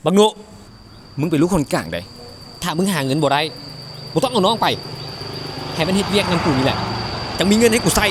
ບັກໂງ່ ມຶງເປັນລູກຄົນກາງໃດ໋. ຖ້າມຶງຫາເງິນບໍ່ໄດ້ ບໍ່ຕ້ອງເອົານ້ອງໄປ. ໃຫ້ມັນເຮັດວຽກນຳກູນີ້ແຫຼະ ຈັ່ງມີເງິນໃຫ້ກູໃຊ້.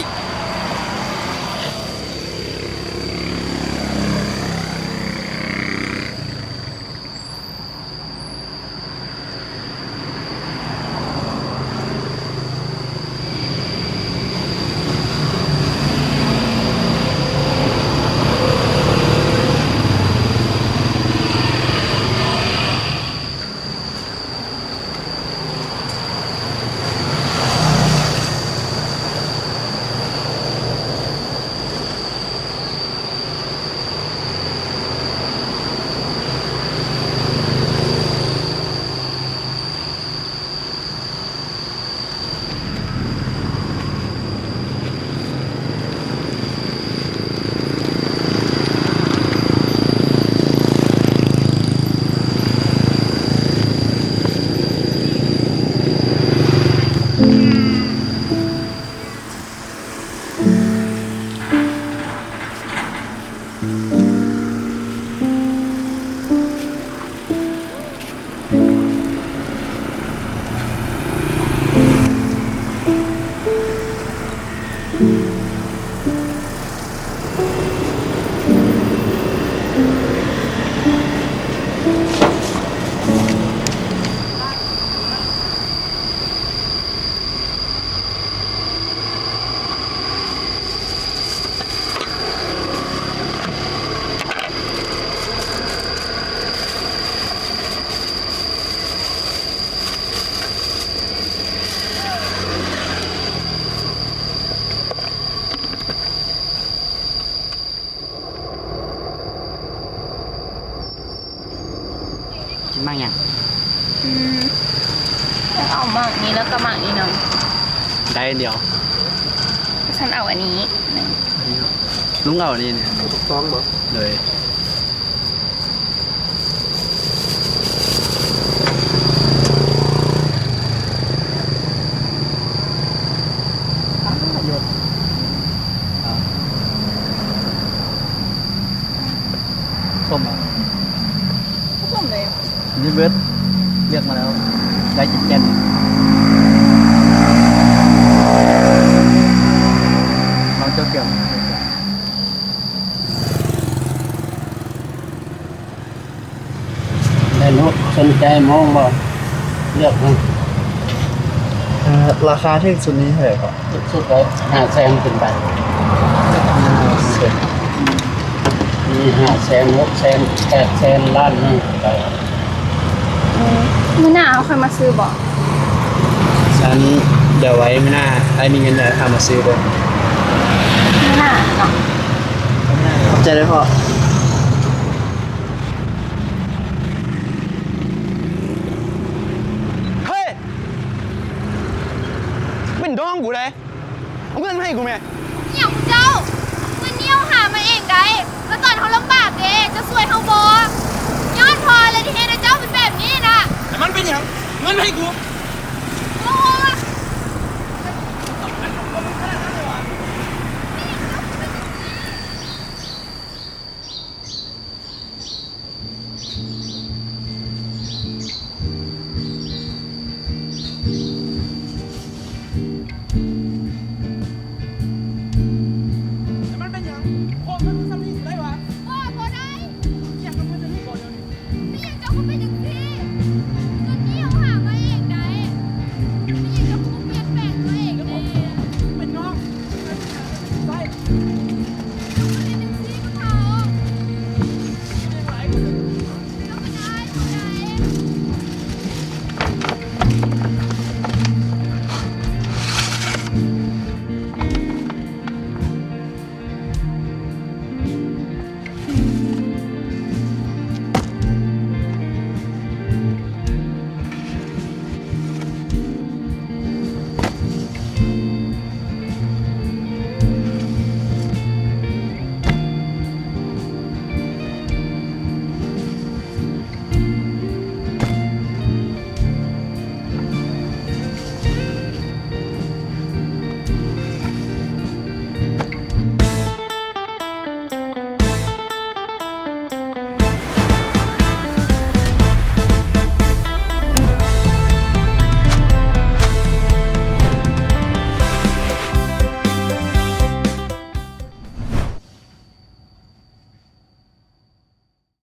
ກິນໝາກຫຍັງ? ອືມ ເລືອກເອົາໝາກນີ້ ແລ້ວກໍໝາກນີ້ນຳ. ໄດ້ອັນດຽວ. ຊັ້ນເອົາອັນນີ້ໜຶ່ງ. ລຸງເອົາອັນນີ້ນີ້. ຖືກຕ້ອງບໍ່? ໂດຍ. ສົ້ມບໍ່? ບໍ່ສົ້ມເລີຍ. ນີ້ເບິດ ເລືອກມາແລ້ວ ໄດ້ເຈັດແກ່ນ. ລອງເຈົ້າແກ້ວ. ແມ່ນເນາະ ສົນໃຈມອງບໍ່? ເລືອກເນາະ. ເອີ ລາຄາຖືກສຸດນີ້ເທົ່າໃດເກາະ? ຖືກສຸດກໍຫ້າແສນຂຶ້ນໄປ. ຫ້າແສນ. ມີຫ້າແສນ ຫົກແສນ ແປດແສນ ລ້ານໜຶ່ງໄປ. ອືມ ມື້ໜ້າເຮົາຄ່ອຍມາຊື້ບໍ? ຊັ້ນດຽວໄວ້ມື້ໜ້າ ອ້າຍມີເງິນແລ້ວຂ້ອຍມາຊື້ເດີ້. ມື້ໜ້າເນາະ. ຂອບໃຈເດີ້ພໍ່. ເຮີ້ຍ! ເປັນນ້ອງກູເດ້ ເອົາເງິນມາໃຫ້ກູແມ້. ອີ່ຫຍັງຂອງເຈົ້າ? ເງິນນີ້ເຮົາຫາມາເອງໃດ໋ ແລ້ວຕອນເຮົາລຳບາກເດ້ ເຈົ້າຊ່ວຍເຮົາບໍ່? ຍ້ອນພໍ່ແຫຼະທີ່ເຮັດໃຫ້ເຈົ້າເປັນແບບນີ້ນະ. ແລ້ວມັນເປັນຫຍັງ? ເງິນໃຫ້ກູ.